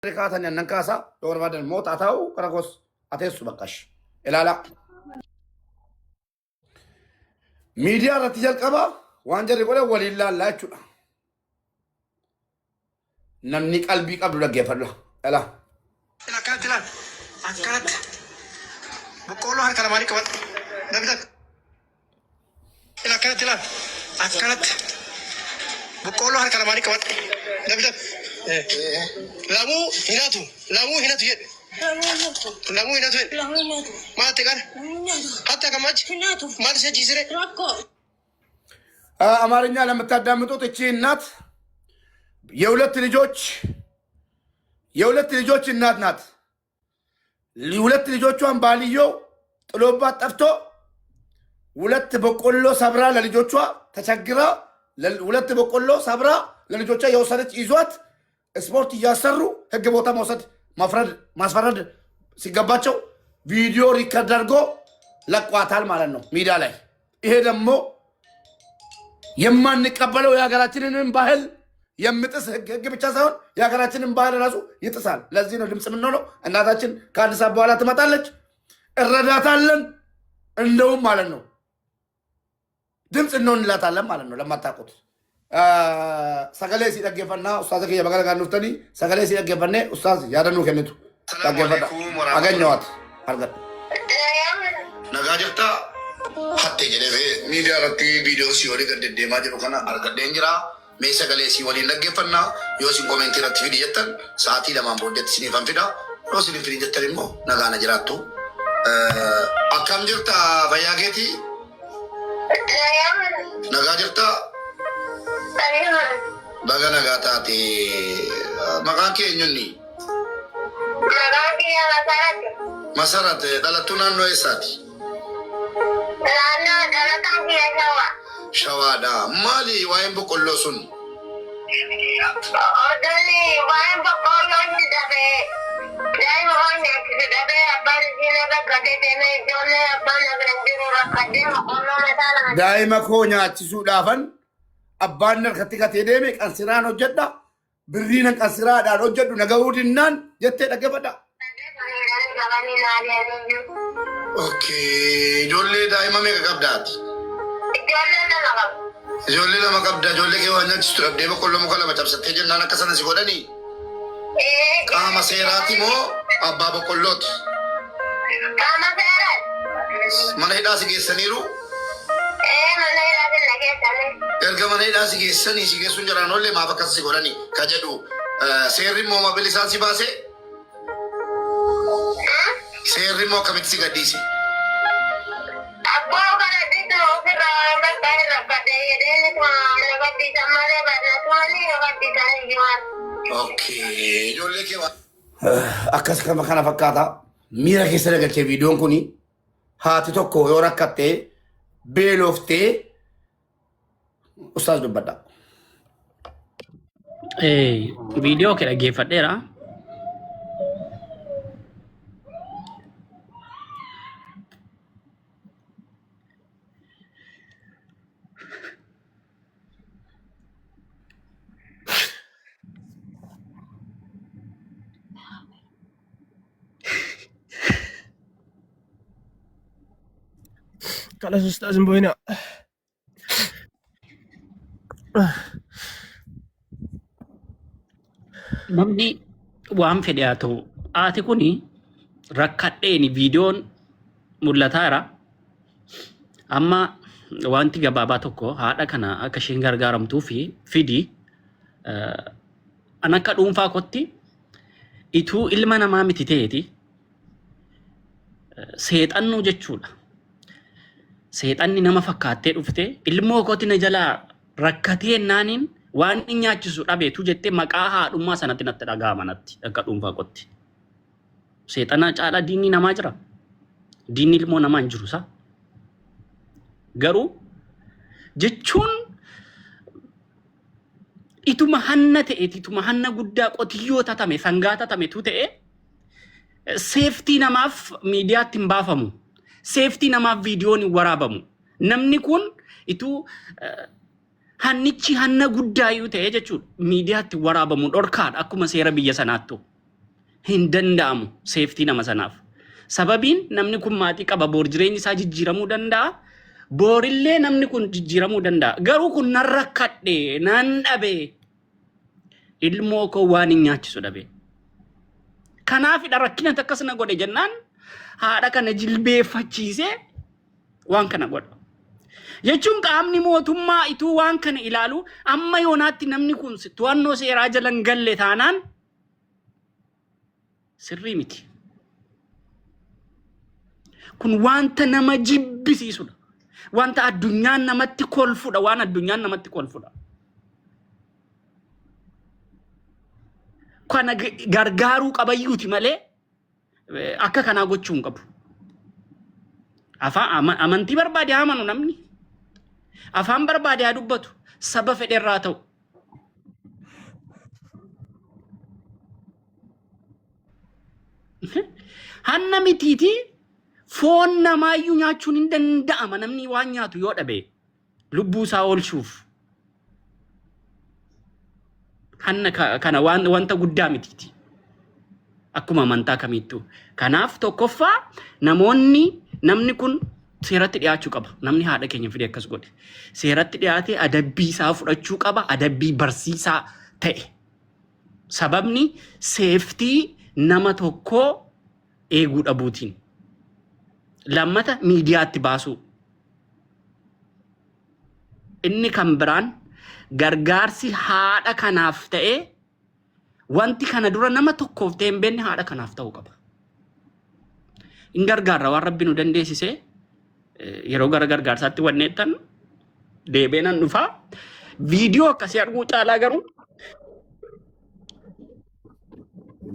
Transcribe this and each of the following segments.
Kaatan annan kaasa yoo barbaadan immoo taataa'u kara koos ateessu baqqash ilaalaa. Miidiyaa irratti jalqaba waan jarri godhan waliin laallaa jechuudha. Namni qalbii qabdu dhaggeeffadhu. Ilaa. Akkanatti ilaal. Akkanatti. Boqqoolloo harka lamaanii qabadhu. Namni takka. Ila akkanatti ilaal. Akkanatti. Boqqoolloo harka lamaanii qabadhu. Namni takka. Lamuu hin hatu. Lamuu hin hatu jedhe. Lamuu hin hatu jedhe. Maal ta'e kana? Hatta gammachi? Maal ishee ciisire? አማርኛ ለምታዳምጡት እቺ እናት የሁለት ልጆች የሁለት ልጆች እናት ናት። ሁለት ልጆቿን ባልየው ጥሎባት ጠፍቶ ሁለት በቆሎ ሰብራ ለልጆቿ ተቸግራ ሁለት በቆሎ ሰብራ ለልጆቿ የወሰደች ይዟት ስፖርት እያሰሩ ህግ ቦታ መውሰድ ማፍረድ ማስፈረድ ሲገባቸው ቪዲዮ record አድርጎ ለቋታል ማለት ነው ሚዲያ ላይ። ይሄ ደግሞ የማንቀበለው የሀገራችንንም ባህል የሚጥስ ህግ ህግ ብቻ ሳይሆን የሀገራችንን ባህል ራሱ ይጥሳል። ለዚህ ነው ድምፅ የምንሆነው። እናታችን ከአንድ ሰዓት በኋላ ትመጣለች፣ እረዳታለን። እንደውም ማለት ነው ድምፅ እንሆንላታለን ማለት ነው። ለማታውቁት sagalee si dhaggeeffannaa ustaaza kiyya baga nagaan dhuftanii sagalee si dhaggeeffannee ustaaz yaadannoo kennitu Salaamu dhaggeeffadha. alaikum warahmatullahi. Aganyawaat argadhu. Nagaa jirtaa? Hatte jedhee miidiyaa irratti viidiyoo si olii gad deddeemaa jiru kana argadheen jira. Mee sagalee si waliin dhaggeeffannaa. Yoo isin koomeentii irratti fidi jettan sa'aatii lamaan booddeetti isiniifan fida. Yoo isin hin fidi jettan immoo nagaa na jiraattu. Akkam jirta fayyaa keetii? Nagaa jirtaa? Baga nagaa taate. Maqaan kee eenyunni? Maqaan kiyya Masarat. Masarat dhalattuu naannoo eessaati? Naannoo dhalataan kiyya Shawa. Shawaadha. Maali waa'een boqqolloo sun? Oduun waa'een boqqolloo ni dhabee daa'ima waan nyaachisu dhabee abbaan isii na rakkatee deemee ijoollee abbaan na bira hin jiru rakkatee boqqolloo mataa lama. Daa'ima koo nyaachisuudhaafan abbaan harkatti gatee deeme qansiraan hojjedha. Birrii nan qansiraadhaan hojjedhu na gahuu dinnaan jettee dhaggeeffadha. Qabanii naali'anii jiru. Okay. Ijoollee daa'ima meeqa qabdaati? Ijoollee lama qabu. Ijoollee lama qabda. Ijoollee kee waan nyaachistu dhabdee boqqolloo muka lama cabsattee jennaan akka sana si godhanii? Qaama seeraati moo abbaa boqqollooti? Qaama seeraati. Mana hidhaa si geessaniiru? Ee mana hidhaatiin na geessanii. Erga mana hidhaa si geessanii si geessuun jaraan oollee maaf akkas si godhanii ka jedhu seerri immoo ma bilisaan si baasee? Seerri immoo akkamitti si gadhiise? Abboo kana bitu ofirraa bakka hin rakkate jedheen na gadhiisan malee barnatumaanii na gadhiisan iyyumaan. Okay. Ijoollee kee waan Akkas kama kana fakkaata. Miira keessa na galchee viidiyoon kuni haati tokko yoo rakkattee beeloftee ustaaz dubbadha. Viidiyoo kee dhaggeeffadheera. Kalas ustaz hin boo'inaa. Namni waan fedhe haa ta'u haati kuni rakkadheeni viidiyoon mul'ataa jira. Amma wanti gabaabaa tokko haadha kana akka isheen gargaaramtuu fi fidi an akka dhuunfaa kootti ituu ilma namaa miti ta'eeti seexannuu jechuudha. Seexanni nama fakkaattee dhuftee ilmoo kooti na jalaa rakkatee naaniin waan inni nyaachisu dhabeetu jettee maqaa haadhummaa sanatti natti dhaga'ama natti akka dhuunfaa kootti. Seexanaa caalaa diinni namaa jira. Diinni ilmoo namaa hin jiru isaa. Garuu jechuun ituma hanna ta'eeti ituma hanna guddaa qotiyyoo tatame sangaa tatametu ta'e seeftii namaaf miidiyaatti hin baafamu. Seeftii namaaf viidiyoon hin waraabamu. Namni kun ituu hannichi hanna guddaayyuu ta'e jechuudha miidiyaatti waraabamu dhorkaadha akkuma seera biyya sanaattu. hin danda'amu safety nama sanaaf. Sababiin namni kun maatii qaba, boor jireenyi isaa jijjiiramuu danda'a. Boorillee namni kun jijjiiramuu danda'a. Garuu kun nan rakkadhe, nan dhabe, ilmoo koo waan hin nyaachisu dhabe. Kanaafidha rakkina akkas na godhe jennaan haadha kana jilbeeffachiisee waan kana godha. Jechuun qaamni mootummaa ituu waan kana ilaalu amma yoonaatti namni kun to'annoo seeraa jala hin galle taanaan sirrii miti. Kun wanta nama jibbisiisudha. Wanta addunyaan namatti kolfudha. Waan addunyaan namatti kolfudha. Kana gargaaruu qabayyuuti malee akka kanaa gochuu hin qabu. Afaan amantii barbaade haa amanu namni. Afaan barbaade haa dubbatu. Saba fedherraa ta'u. Hanna mitiitii foon namaayyuu nyaachuun hin danda'ama, namni waan nyaatu yoo dhabe lubbuu isaa oolchuuf. Hanna kana waan wanta guddaa mitiiti. Akkuma amantaa kamiittuu. Kanaaf tokkoffaa namoonni, namni kun seeratti dhiyaachuu qaba. Namni haadha keenya fide akkas godhe. Seeratti dhiyaatee adabbii isaa fudhachuu qaba. Adabbii barsiisaa ta'e. Sababni safety nama tokkoo eeguu dhabuutiin. Lammata miidiyaatti baasuu. Inni kan biraan gargaarsi haadha kanaaf ta'ee, wanti kana dura nama tokkoof ta'e hin beekne haadha kanaaf ta'uu qaba. In gargaarra waan Rabbi nu dandeessisee yeroo gara gargaarsaatti wanneettan deebee nan dhufaa. Viidiyoo akkasii arguu caalaa garuu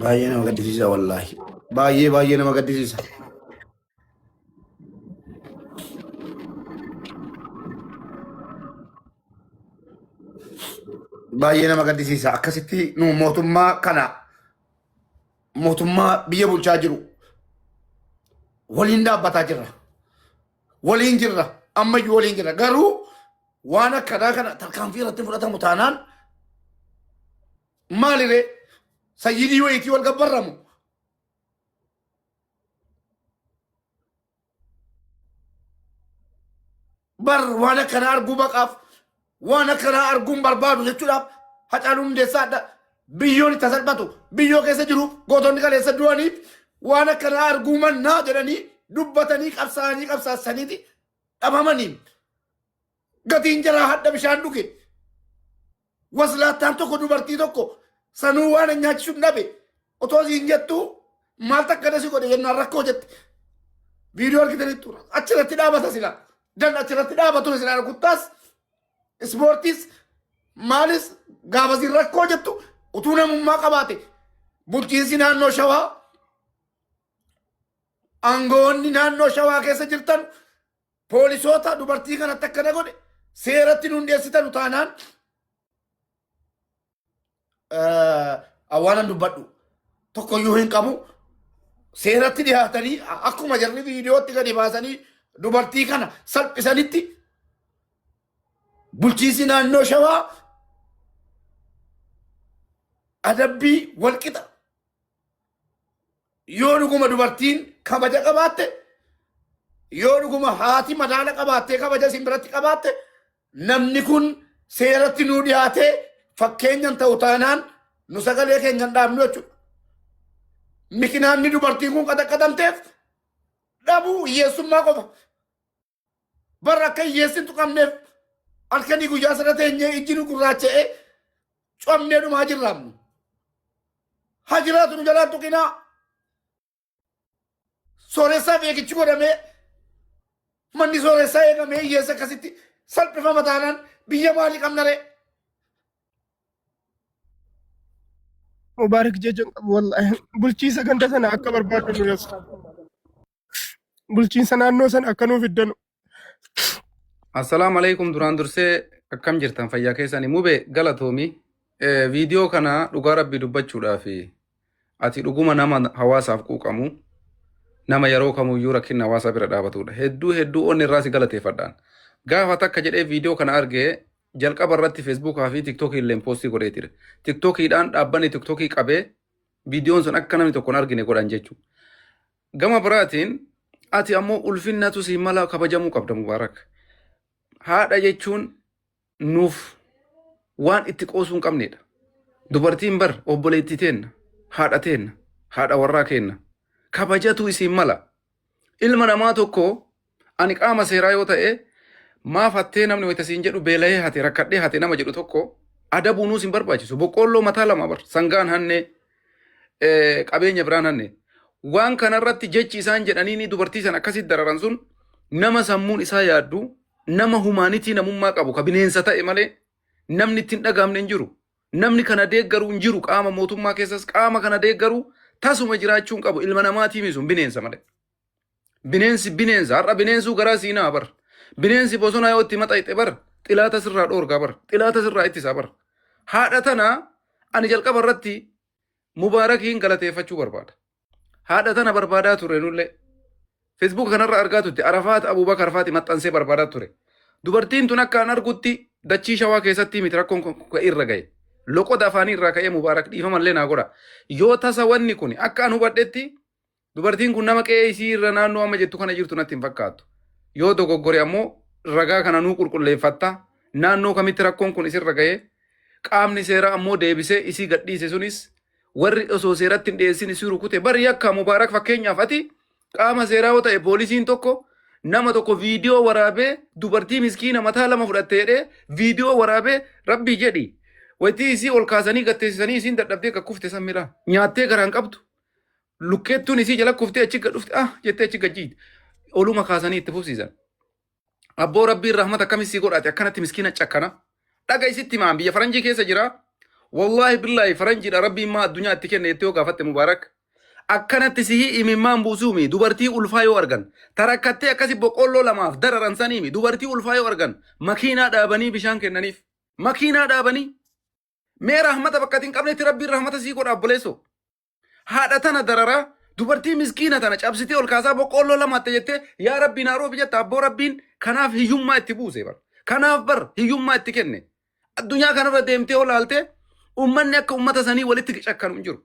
Baay'ee nama gaddisiisa wallaahi. Baay'ee baay'ee nama gaddisiisa. Baay'ee nama gaddisiisa. Akkasitti nu mootummaa kana, mootummaa biyya bulchaa jiru waliin dhaabbataa jirra. Waliin jirra. Ammayyuu waliin jirra. Garuu waan akkanaa kana tarkaanfii irratti fudhatamu taanaan maaliree sayyidii wayiitii wal gabbarramu. Bar waan akkanaa arguu baqaaf, waan akkanaa arguun barbaadu jechuudhaaf Hacaaluu Hundeessaa adda biyyoon itti salphatu biyyoo keessa jiruuf gootonni kaleessa du'aniif waan akkanaa arguu mannaa jedhanii dubbatanii qabsaa'anii qabsaasaniiti dhabamanii gatiin jaraa hadha bishaan dhuge. Waslaattaan tokko dubartii tokko sanuu waan hin nyaachisuun dhabe otoo siin jettu, maal takka si godhe jennaan rakkoo jette. Viidiyoo argitanitti achirratti dhaabata sila. Dan achirratti dhaabatu sila rukuttaas ispoortiis maalis gaafasiin rakkoo jettu utuu namummaa qabaate bulchiinsi naannoo Shawaa, aangoonni naannoo Shawaa keessa jirtan, poolisoota dubartii kanatti akkana godhe seeratti nu hundeessitan taanaan awwaalan dubbadhu tokkoyyuu hin qabu. Seeratti dhiyaatanii akkuma jarri viidiyootti gadi baasanii dubartii kana salphisanitti bulchiinsi naannoo Shawaa adabbii walqixa, yoo dhuguma dubartiin kabaja qabaatte, yoo dhuguma haati madaala qabaattee kabaja isin biratti qabaatte, namni kun seeratti nuu dhiyaatee fakkeenyan ta'u taanaan nu sagalee keenya hin dhaabnu jechuudha. Mikinaanni dubartiin kun qaxaqqaxamteef dhabuu hiyyeessummaa qofa. Barra akka hiyyeessi hin tuqamneef halkanii guyyaa sana teenyee ijji nu gurraacha'ee comnee dhumaa jirra. Haa jiraatu, nu jalaan tuqinaa. Sooressaa eegichi godhamee, manni sooressaa eegamee hiyyeessa akkasitti salphifama taanaan biyya maalii qabna ree? Mubaarak jechuun qabu wallaahi. Bulchiinsa ganda sana akka barbaadnu nu yasu. Bulchiinsa naannoo sana akka nuuf fiddanu. Assalaamu alaikum. Duraan dursee akkam jirtan? Fayyaa keessanii? Mube, galatoomi. Viidiyoo kana dhugaa Rabbii dubbachuudhaaf ati dhuguma nama hawaasaaf quuqamu, nama yeroo kamuyyuu rakkina hawaasaa bira dhaabatudha. Hedduu hedduu onni irraa si galateeffadhaan. Gaafa takka jedhee viidiyoo kana argee jalqaba irratti Feesbuukaa fi Tiktookii illee poostii godhee ture. Tiktookiidhaan dhaabbanni Tiktookii qabee Viidiyoon sun akka namni tokko hin argine godhan jechuudha. Gama biraatiin ati ammoo ulfinnatu siin mala kabajamuu qabda Mubaarak. Haadha jechuun nuuf waan itti qoosuu hin qabnedha. Dubartiin bar obboleettii teenna, haadha teenna, haadha warraa keenna. Kabajatu isiin mala. Ilma namaa tokko ani qaama seeraa yoo ta'e maaf hattee namni wayita siin jedhu beela'ee hate rakkadhee hate nama jedhu tokko adabuunuus hin barbaachisu. Boqqoolloo mataa lama bar sangaan hannee qabeenya biraan hanne. Waan kanarratti jechi isaan jedhanii dubartii sana akkasitti dararan sun nama sammuun isaa yaaddu nama humaanitii namummaa qabu ka bineensa ta'e malee namni ittiin dhagaamne hin jiru. Namni kana deeggaru hin jiru qaama mootummaa keessas qaama kana deeggaru tasuma jiraachuu hin qabu ilma namaatii sun bineensa malee. Bineensi bineensa har'a bineensuu garaa siinaa bar. Bineensi bosonaa yoo itti maxxayxe bar xilaata sirraa dhoorgaa bar xilaata sirraa ittisaa bar. Haadha tana ani jalqaba irratti Mubaarakiin galateeffachuu barbaada. Haadha tana barbaadaa ture nullee. Facebook kanarra argaa turte Arafaat Abubakar faati maxxansee barbaadaa ture. Dubartiin tun akka an argutti dachii shawaa keessatti miti rakkoon kun kun irra gahe. Loqoda afaanii irraa ka'ee Mubaarak dhiifamallee naa godha. Yoo tasa wanni kun akka an hubadhetti dubartiin kun nama qe'ee isii irra naannoo amma jettu kana jirtu natti hin fakkaattu. Yoo dogoggore ammoo ragaa kana nuu qulqulleeffatta. Naannoo kamitti rakkoon kun isirra ga'ee qaamni seeraa ammoo deebisee isii gadhiise sunis warri osoo seeratti hin dhiyeessin isii rukute bari yakka Mubaarak fakkeenyaaf ati qaama seeraa yoo ta'e poolisiin tokko nama tokko viidiyoo waraabee dubartii miskiina mataa lama fudhatte jedhee viidiyoo waraabee rabbii jedhi wayitii isii ol kaasanii gatteessisanii isiin dadhabdee kakkufte san miraa nyaattee garaan qabdu lukkeettuun isii jala kuftee achi gad dhufte ah jettee achi gad jiite oluma kaasanii itti fufsiisan. Abboo rabbiin rahmata akkamii sii godhaate akkanatti miskiina cakkana. Dhaga isitti himaan biyya faranjii keessa jira. Wallaahi billaahi faranjiidha rabbiin maa addunyaa itti kenne jettee yoo gaafatte Mubaarak. Akkanatti sihii imimmaan buusuumi dubartii ulfaa yoo argan tarakkattee akkasi boqqoolloo lamaaf dararan saniimi dubartii ulfaa yoo argan makiinaa dhaabanii bishaan kennaniif. Makiinaa dhaabanii mee rahmata bakka ati hin qabnetti rabbiin rahmata sii godha obboleessoo. Haadha tana dararaa dubartii miskiina tana cabsitee ol kaasaa boqqoolloo lamaatte jettee yaa rabbii naa roobi jetta abboo rabbiin kanaaf hiyyummaa itti buuse bar. Kanaaf bar hiyyummaa itti kenne. Addunyaa kanarra deemtee ol aaltee uummanni akka uummata sanii walitti cakkanu hin jiru.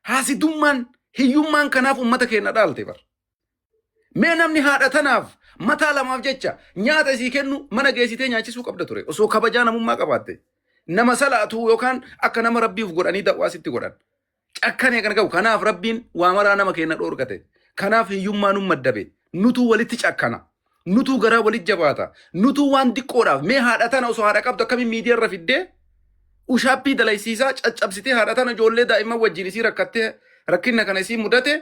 Haasidummaan hiyyummaan kanaaf uummata keenya dhaalte bar. Mee namni haadha tanaaf mataa lamaaf jecha nyaata isii kennu mana geessitee nyaachisuu qabda ture osoo kabajaa namummaa qabaatte. Nama salaatu yookaan akka nama rabbiif godhanii da'waa sitti godhan. Cakkanee kan qabu kanaaf rabbiin waa maraa nama keenya dhoorgate. Kanaaf hiyyummaa nu maddabe. Nutuu walitti cakkana. Nutuu garaa walitti jabaata. Nutuu waan diqqoodhaaf mee haadha tana osoo haadha qabdu akkamiin miidiyaa irra fiddee ushaappii dalaysiisaa caccabsitee haadha tana ijoollee daa'imman wajjin isii rakkattee rakkinna kana isii mudate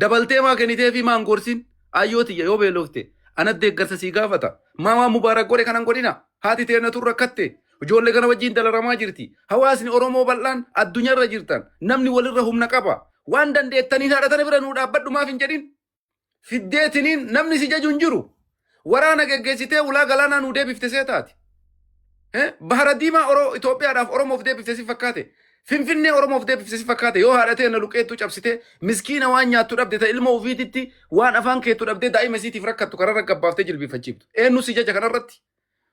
Dabaltee maa kenniteefii maa hin gorsin? Ayyoo tiyya yoo beelofte ana deeggarsa sii gaafata. Maa waan Mubaarak godhe kana hin godhina. Haati teenna tun rakkatte. Ijoollee kana wajjin dararamaa jirti. Hawaasni Oromoo bal'aan addunyaarra jirtan namni walirra humna qaba. Waan dandeettaniin haadha tana bira nuu dhaabbadhu maaf hin jedhin? Fiddeetiniin namni si jaju hin jiru. Waraana geggeessitee ulaa galaanaa nuu deebifte seetaati. Bahara Diimaa Oro Itoophiyaadhaaf Oromoof deebifte si fakkaate. Finfinnee Oromoof deebifte si fakkaate. Yoo haadha teenna luqeettuu cabsitee miskiina waan nyaattu dhabde ta ilmoo ofiititti waan afaan keettu dhabdee daa'ima isiitiif rakkattu kararra gabbaaftee jilbiifachiiftu. Eenyu si jaja kanarratti?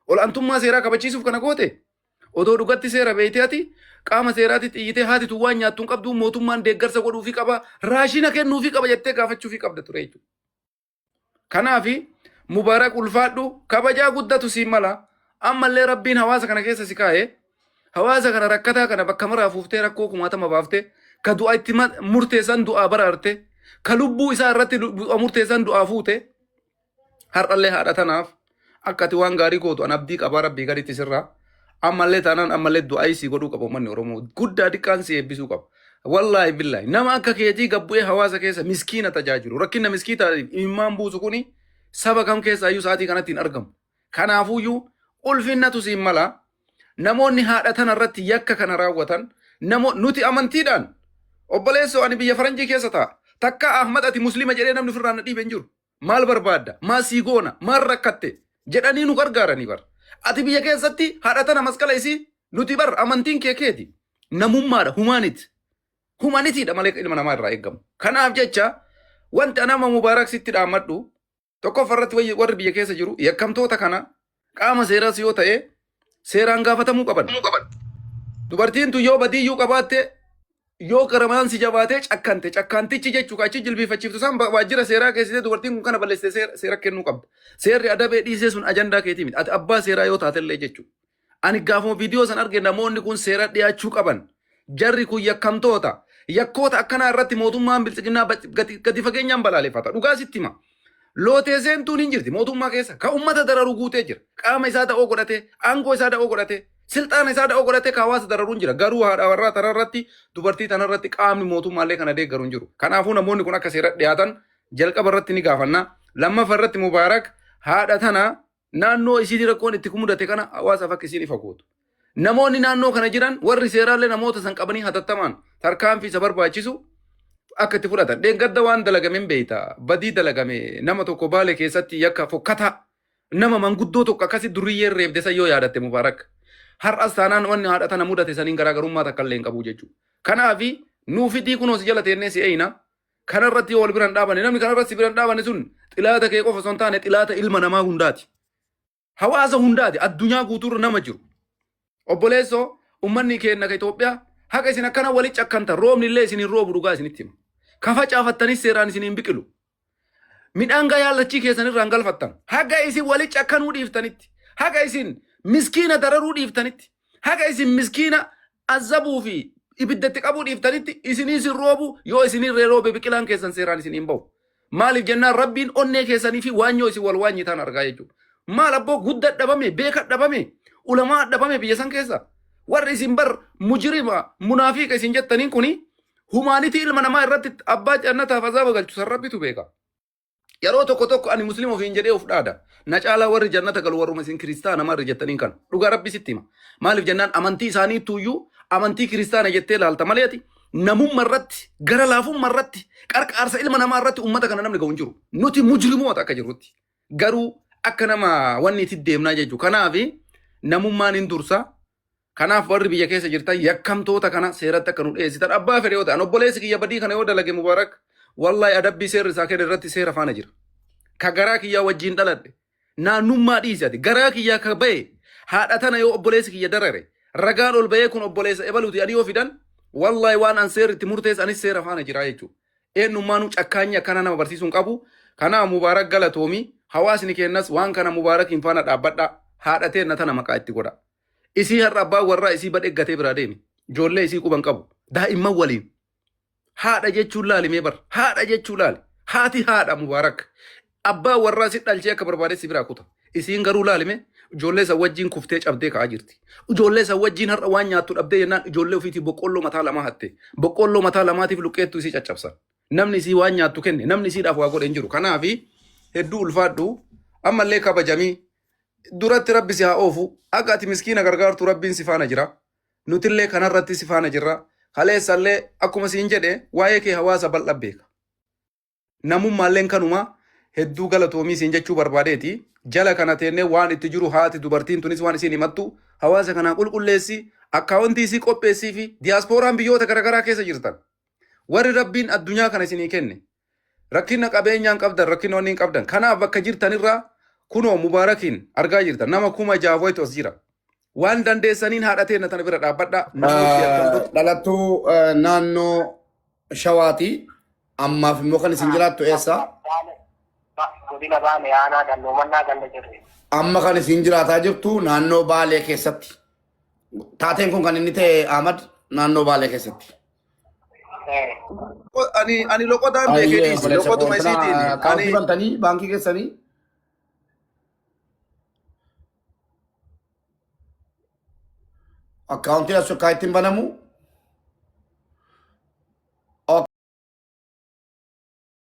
Ol'aantummaa seeraa kabachiisuuf kana goote? Odoo dhugatti seera beeytee ati qaama seeraatti iyyitee haati tun waan nyaattu hin qabdu mootummaan deeggarsa godhuufii qaba raashina kennuufii qaba jettee gaafachuufii qabda ture jechuudha. Kanaafi Mubaarak ulfaadhu kabajaa guddatu siin mala. Ammallee Rabbiin hawaasa kana keessa si kaa'e. Hawaasa kana rakkataa kana bakka maraa fuuftee rakkoo kumaatama baaftee ka du'a itti murteessan du'aa baraarte ka lubbuu isaa irratti du'a murteessan du'aa fuute har'allee haadha tanaaf akka ati waan gaarii gootu an abdii qabaa rabbii gaditti sirraa ammallee taanaan ammallee du'aa sii godhuu qaba uummanni Oromoo guddaa diqqaan si eebbisuu qaba. Wallaahi billaahi nama akka keetii gabbu'ee hawaasa keessa miskiina tajaajilu rakkina miskiitaatiif imimmaan buusu kuni saba kam keessa iyyuu sa'aatii kanatti hin argamu. Kanaafuyyuu ulfinnatu siin mala namoonni haadha tana irratti yakka kana raawwatan namo nuti amantiidhaan obboleessoo ani biyya faranjii keessa ta'a takka Ahmad ati muslima jedhee namni ofirraa na dhiibe hin jiru. Maal barbaadda? Maal sii goona? Maal rakkatte? Jedhanii nu gargaaranii bar. Ati biyya keessatti haadha tana masqala isii nuti bar amantiin kee keeti. Namummaadha humaanit. Humanitiidha malee ilma namaa irraa eeggamu. Kanaaf jecha wanti anama Mubaarak sitti dhaammadhu tokkoffaa irratti warri biyya keessa jiru yakkamtoota kana qaama seeraas yoo ta'e seeraan gaafatamuu qaban. Dubartiin tun yoo badiiyyuu qabaatte Yoo qaramaan si jabaatee cakkante cakkantichi jechuu achi jilbiifachiiftu san waajjira seeraa keessatti dubartiin kun kana balleessite seera kennuu qabda. Seerri adabee dhiisee sun ajandaa keetii miti. Ati abbaa seeraa yoo taatellee jechuudha. Ani gaafuma viidiyoo san arge namoonni kun seera dhiyaachuu qaban. Jarri kun yakkamtoota. Yakkoota akkanaa irratti mootummaan biltsiginnaa gadi fageenyaan balaaleffata. Dhugaa sitti hima. Lootee seentuun hin jirti mootummaa keessa. Ka uummata dararu guutee jira. Qaama isaa da'oo godhatee, aangoo isaa da'oo godhatee, silxaana isaa da'oo godhatee ka hawaasa dararuun jira. Garuu haadha warraa tanarratti dubartii tanarratti qaamni mootummaallee kana deeggaru hin jiru. Kanaafuu namoonni kun akka seera dhiyaatan jalqaba irratti ni gaafanna. Lammaffaa irratti Mubaarak haadha tana naannoo isiitii rakkoon itti mudate kana hawaasaaf akka isiin ifa gootu. Namoonni naannoo kana jiran warri seeraallee namoota san qabanii hatattamaan tarkaanfii isa barbaachisu akka itti fudhatan. Dheengadda waan dalagame hin beekta. Badii dalagame nama tokko Baale keessatti yakka fokkataa nama manguddoo tokko akkasi durriyyeen reebde san yoo yaadatte Mubaarak. Har'as taanaan wanni haadha tana mudate saniin garaagarummaa takka illee hin qabu jechuudha. Kanaafi nuu fidii kunoo si jala teennee si eeyna. Kanarratti yoo wal bira hin dhaabanne namni kanarratti si bira hin dhaabanne sun xilaata kee qofa osoo hin taane xilaata ilma namaa hundaati. Hawaasa hundaati addunyaa guutuurra nama jiru. Obboleessoo ummanni keenya ka Itoophiyaa haqa isin akkana walitti cakkantan roobni illee isin hin roobu dhugaa isinitti hima. Ka facaafattanis seeraan isin hin biqilu. Midhaan gayaa lachii keessan irraa hin galfattan. Haga isin walitti cakkanuu dhiiftanitti. Haga isin miskiina dararuu dhiiftanitti. Haga isin miskiina azabuu fi ibiddatti qabuu dhiiftanitti isiniis hin roobu yoo isinirree roobe biqilaan keessan seeraan isin hin bahu. Maaliif jennaan rabbiin onnee keessanii fi waanyoo isin wal waanyitaan argaa jechuudha. Maal abboo gudda dhabame beeka dhabame ulamaa dhabame biyya san keessa warri isin bar mujrima munaafiqa isin jettaniin kuni humaanitii ilma namaa irratti abbaa jannataaf azaaba galchu san rabbitu beeka. Yeroo tokko tokko ani musliima ofiin jedhee of dhaada. Na caalaa warri jannata galu warruma isin kiristaana marri jettaniin kana. Dhugaa rabbi sitti hima. Maaliif jennaan amantii isaanii tuyyuu amantii kiristaana jettee laalta malee ati namumma irratti gara laafumma irratti qarqaarsa ilma namaa irratti uummata kana namni ga'u hin jiru. Nuti mujrimoota akka jirrutti. Garuu akka nama wanni itti deemnaa jechuudha. Kanaaf namummaan hin dursa. Kanaaf warri biyya keessa jirtan yakkamtoota kana seeratti akka nu dhiyeessitan abbaa fedhe yoo ta'an obboleessi kiyya badii kana yoo dalage Mubaarak wallahi adabbii seerri isaa kenne irratti seera faana jira. Ka garaa kiyyaa wajjin dhaladhe naannummaa dhiisi ati garaa kiyyaa ka ba'e haadha tana yoo obboleessi kiyya darare ragaan ol ba'ee kun obboleessa ebaluuti ani yoo fidan wallahi waan an seerri itti murteesse anis seera faana jira jechuudha. Eenyummaanuu cakkaanyi akkana nama barsiisuu hin qabu. Kanaaf Mubaarak galatoomi hawaasni keennas waan kana Mubaarakiin faana dhaabbadha haadha teenna tana maqaa itti godha. Isii har'a abbaan warraa isii badhe gatee biraa deeme. Ijoollee isii quban qabu. Daa'imman waliin. Haadha jechuun laali mee bar. Haadha jechuun laali. Haati haadha Mubaarak. Abbaan warraa si dhalchee akka barbaade si biraa kuta. Isiin garuu laali mee ijoollee san wajjin kuftee cabdee ka'aa jirti. Ijoollee san wajjin har'a waan nyaattu dhabdee jennaan ijoollee ofiitii boqqolloo mataa lamaa hatte. Boqqolloo mataa lamaatiif luqqeettuu isii caccabsan. Namni isii waan nyaattu kenne namni isiidhaaf waa godhe hin jiru. Kanaafi hedduu ulfaadhu ammallee kabajamii duratti rabbi si haa oofu akka ati miskiina gargaartu rabbiin si faana jira nutillee kanarratti si faana jirra kaleessallee akkuma siin jedhe waa'ee kee hawaasa bal'a beeka namummaalleen kanuma hedduu galatoomii siin jechuu barbaadeeti jala kana teennee waan itti jiru haati dubartiin tunis waan isiin himattu hawaasa kanaa qulqulleessi akkaawuntii isii qopheessii fi diyaaspooraan biyyoota garaagaraa keessa jirtan warri rabbiin addunyaa kana isinii kenne Rakkina qabeenyaan qabdan, rakkina wanni hin qabdan. Kanaaf bakka jirtanirraa kunoo Mubaarakiin argaa jirtan. Nama 6,000 wayitu as jira. Waan dandeessaniin haadha teenna tana bira dhaabbadhaa. Namooti yakkamtoota. Dhalattuu naannoo Shawaati. Ammaaf immoo kan isin jiraattu eessa? Godina Baalee aanaa Dalloo ganda jirri. Amma kan isin jiraataa jirtu naannoo Baalee keessatti. Taateen kun kan inni ta'e Ahmad naannoo Baalee keessatti. Ani loqodaan beekee Ayyee dhiisi. obboleessa koo Loqoduma intina isiitiin akkaawuntii ani bantanii baankii keessanii akkaawuntiin as sokkaa ittiin banamu.